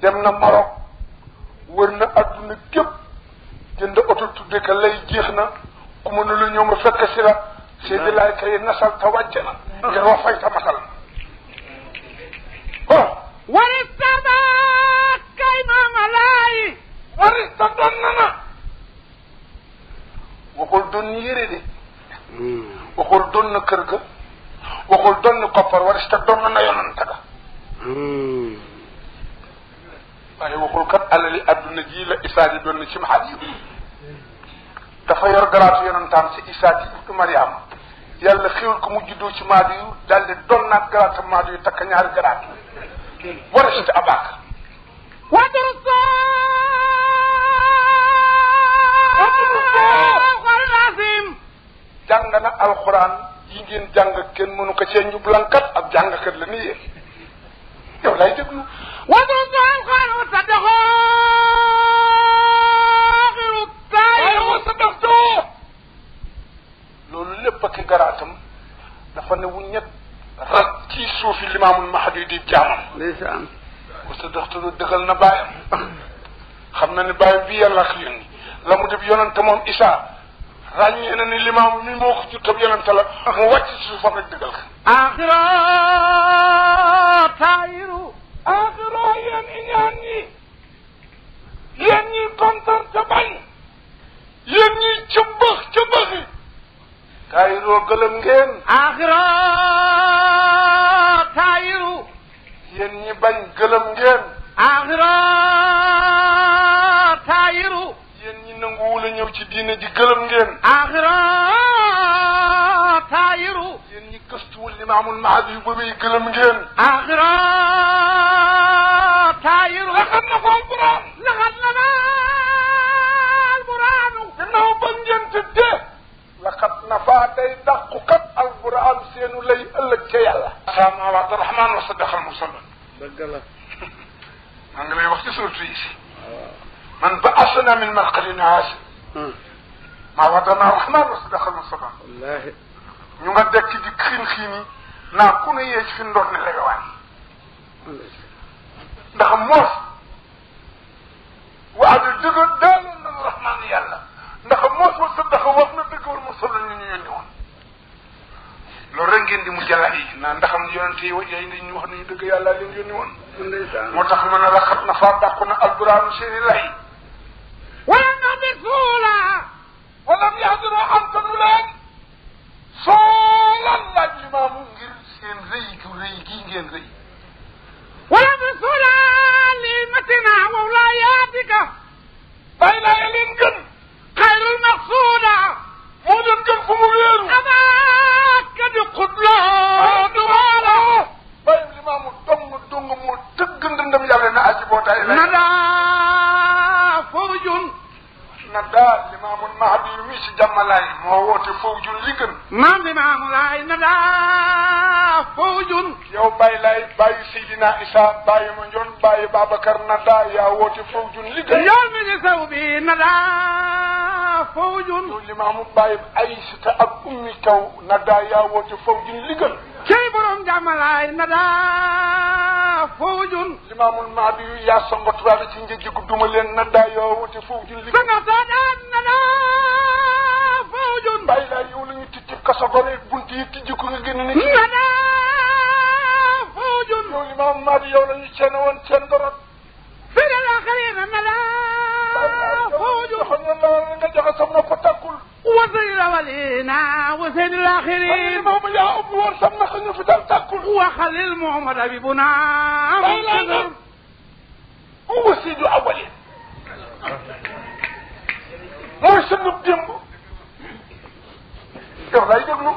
dem na Maroc wër na adduna képp jënd oto tudde ka lay jeex na ku mënula ñëw ma fekk si la Seydi Laay kay nasal ta wàcc na ngir wax fay ta masal warista ba kay Maama Laay warista doon na waxul doon yére de waxul doon na kër ga waxul doon na koppar warista doon na yonanta ga waaye waxul kat alali adduna ji la Isaa di doon na ci maxaat yi dafa yor garaatu yonantaam si Isaa di ibnu Mariama yàlla xéwal ko mu juddoo ci maadu yu daal di doon naat garaatu maadu yu takk ñaari garaatu warista abaaka jàng na alxuraan yi ngeen jàng kenn mënu ko cee njublankat ab jàngkat la ni yéen yow lay déglu loolu lépp ak garaatam dafa ne wu ñett rat ci suufi limaamul mahdi di jaamam ndeysaan wa sadaxtu dëggal na bàyyam xam na ne bàyyam bi yàlla ak yónni la mu def yonante moom Isaa ràññee na ni limaam mi moo ko juttab yonante la mu wàcc ci suufam rek dëggal ko axira taayiru axira yéen iñaan ñi yéen ñi kontaan ca bañ yéen ñi cëbbaxi taayiroo gëlëm ngeen axira taayiru yéen ñi bañ gëlëm ngeen axira taayiru yéen ñi nanguwul a ñëw ci diine ji gëlëm ngeen axira taayiru yéen ñi gëstuwul limaamul mahdi yu boobu gëlëm ngeen axira taayiru laxat na ko alquran laxat na ma alquranu gannaaw ba ngeen tëddee laxat na faa day dàqukat alquran seenu lay ëllëg ca yàlla samawat rahman wa sadaqal musallan dëgg la maa ngi lay wax ci suratu yi si man ba asna min marqadin haasi maa wadana rahman wa sadaqal musallan wallaahi ñu nga dekk di xiin yi naa ku ne yee ci fi ndox ne legawaan ndax moos waade dëgg daaloon nañu rahman yàlla ndax moos wa sadaqa wax na dëgg wal musallan ñu yónni woon loolu rek ngeen di mu jàlla yi naa ndaxam yonente yi yay ñu wax nañu dëgg yàlla leen yónni woon moo tax mën a raxat na faa dàqu na alquraan seeni lay wala na bi suula walam yahdiro am kanu leen soolan laaj limaamu ngir seen rëy gu rëy gii ngeen rëy wala bi suula li matina wawlaayatika bàyyi laa leen gën xayrul maqsuuda moo leen gën fu mu wéeru amaaka di xutloo dumaala bàyyi limaamu dong moo tëgg ndëndam yàlla na aji bootaay lay nadaa fawjun nadaa limaamul mahdi yu mi si jàmmalaay moo woote fawjun li gën maam Limaamu Laay nadaa fawjun yow bàyyi laay bàyyi Seydina Isa bàyyi ma njoon bàyyi Babacar nadaa yaa woote fawjun li gën yow mi ni saw bi nadaa fawjun yow limaamu bàyyi Aysata ak ummi kaw nadaa yaa woote fawjun li gën cey borom jàmmalaay nadaa fawjun limaamul mahdi yu yaa songo tubaab ci njëjigu duma leen nadaa yaa woote fawjun li gën sanga saadaan nadaa fawjun bàyyi laay yow la ñu tijji kaso gone bunt yi tijji ko nga génn ni nadaa fawjun yow limaamul mahdi yow la ñu ceene woon ceen dorot fi l aaxiriina nadaa fawjun nga joxe sam na ko takkul wa sayyidil awwaliina wa sayyidil aaxiriin moom yaa ëpp woon sam na ko ñu fi dal takkul wa xalil Muhammad habibuna wa sayyidil awwaliin mooy sa nub démb yow lay déglu